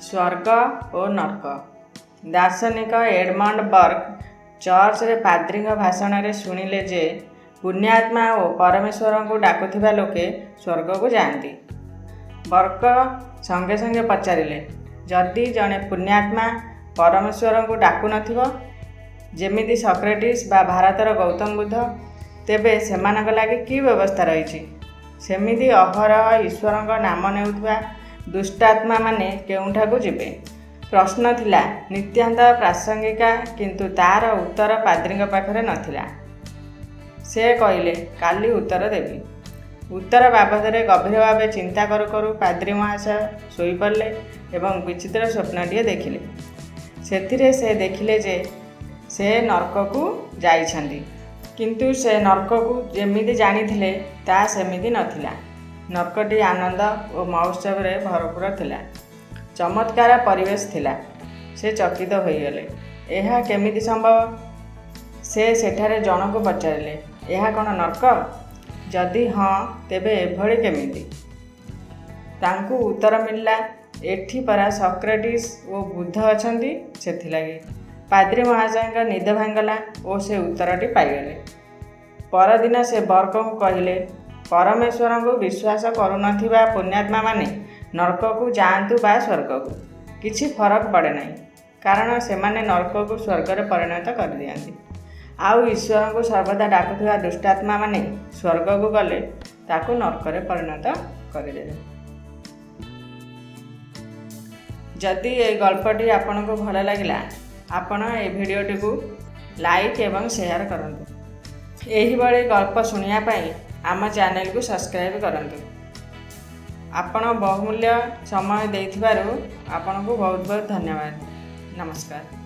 ସ୍ୱର୍ଗ ଓ ନର୍କ। ଦାର୍ଶନିକ ଏଡମଣ୍ଡ ବର୍କ ଚର୍ଚ୍ଚରେ ପାଦ୍ରୀଙ୍କ ଭାଷଣରେ ଶୁଣିଲେ ଯେ ପୁଣ୍ୟାତ୍ମା ଓ ପରମେଶ୍ୱରଙ୍କୁ ଡାକୁଥିବା ଲୋକେ ସ୍ୱର୍ଗକୁ ଯାଆନ୍ତି। ବର୍କ ସଙ୍ଗେ ସଙ୍ଗେ ପଚାରିଲେ, ଯଦି ଜଣେ ପୁଣ୍ୟାତ୍ମା ପରମେଶ୍ୱରଙ୍କୁ ଡାକୁନଥିବ, ଯେମିତି ସକ୍ରେଟିସ୍ ବା ଭାରତର ଗୌତମ ବୁଦ୍ଧ, ତେବେ ସେମାନଙ୍କ ଲାଗି କି ବ୍ୟବସ୍ଥା ରହିଛି? ସେମିତି ଅହରହ ଈଶ୍ୱରଙ୍କ ନାମ ନେଉଥିବା ଦୁଷ୍ଟାତ୍ମାମାନେ କେଉଁଠାକୁ ଯିବେ? ପ୍ରଶ୍ନ ଥିଲା ନିତାନ୍ତ ପ୍ରାସଙ୍ଗିକ, କିନ୍ତୁ ତା'ର ଉତ୍ତର ପାଦ୍ରୀଙ୍କ ପାଖରେ ନଥିଲା। ସେ କହିଲେ, କାଲି ଉତ୍ତର ଦେବି। ଉତ୍ତର ବାବଦରେ ଗଭୀର ଭାବେ ଚିନ୍ତା କରୁ କରୁ ପାଦ୍ରୀ ମହାଶୟ ଶୋଇପଡ଼ିଲେ ଏବଂ ବିଚିତ୍ର ସ୍ୱପ୍ନଟିଏ ଦେଖିଲେ। ସେଥିରେ ସେ ଦେଖିଲେ ଯେ ସେ ନର୍କକୁ ଯାଇଛନ୍ତି। କିନ୍ତୁ ସେ ନର୍କକୁ ଯେମିତି ଜାଣିଥିଲେ, ତାହା ସେମିତି ନଥିଲା। ନର୍କଟି ଆନନ୍ଦ ଓ ମହୋତ୍ସବରେ ଭରପୁର ଥିଲା। ଚମତ୍କାର ପରିବେଶ ଥିଲା। ସେ ଚକିତ ହୋଇଗଲେ। ଏହା କେମିତି ସମ୍ଭବ? ସେ ସେଠାରେ ଜଣକୁ ପଚାରିଲେ, ଏହା କ'ଣ ନର୍କ? ଯଦି ହଁ, ତେବେ ଏଭଳି କେମିତି? ତାଙ୍କୁ ଉତ୍ତର ମିଳିଲା, ଏଠି ପରା ସକ୍ରେଟିସ୍ ଓ ବୁଦ୍ଧ ଅଛନ୍ତି, ସେଥିଲାଗି। ପାଦ୍ରୀ ମହାଶୟଙ୍କ ନିଦ ଭାଙ୍ଗିଗଲା ଓ ସେ ଉତ୍ତରଟି ପାଇଗଲେ। ପରଦିନ ସେ ବର୍କଙ୍କୁ କହିଲେ, ପରମେଶ୍ୱରଙ୍କୁ ବିଶ୍ୱାସ କରୁନଥିବା ପୁଣ୍ୟାତ୍ମାମାନେ ନର୍କକୁ ଯାଆନ୍ତୁ ବା ସ୍ୱର୍ଗକୁ, କିଛି ଫରକ ପଡ଼େ ନାହିଁ। କାରଣ ସେମାନେ ନର୍କକୁ ସ୍ୱର୍ଗରେ ପରିଣତ କରିଦିଅନ୍ତି। ଆଉ ଈଶ୍ୱରଙ୍କୁ ସର୍ବଦା ଡାକୁଥିବା ଦୁଷ୍ଟାତ୍ମାମାନେ ସ୍ୱର୍ଗକୁ ଗଲେ ତାକୁ ନର୍କରେ ପରିଣତ କରିଦେବେ। ଯଦି ଏଇ ଗଳ୍ପଟି ଆପଣଙ୍କୁ ଭଲ ଲାଗିଲା, ଆପଣ ଏହି ଭିଡ଼ିଓଟିକୁ ଲାଇକ୍ ଏବଂ ସେୟାର କରନ୍ତୁ। ଏହିଭଳି ଗଳ୍ପ ଶୁଣିବା ପାଇଁ ଆମ ଚ୍ୟାନେଲକୁ ସବସ୍କ୍ରାଇବ୍ କରନ୍ତୁ। ଆପଣ ବହୁମୂଲ୍ୟ ସମୟ ଦେଇଥିବାରୁ ଆପଣଙ୍କୁ ବହୁତ ବହୁତ ଧନ୍ୟବାଦ। ନମସ୍କାର।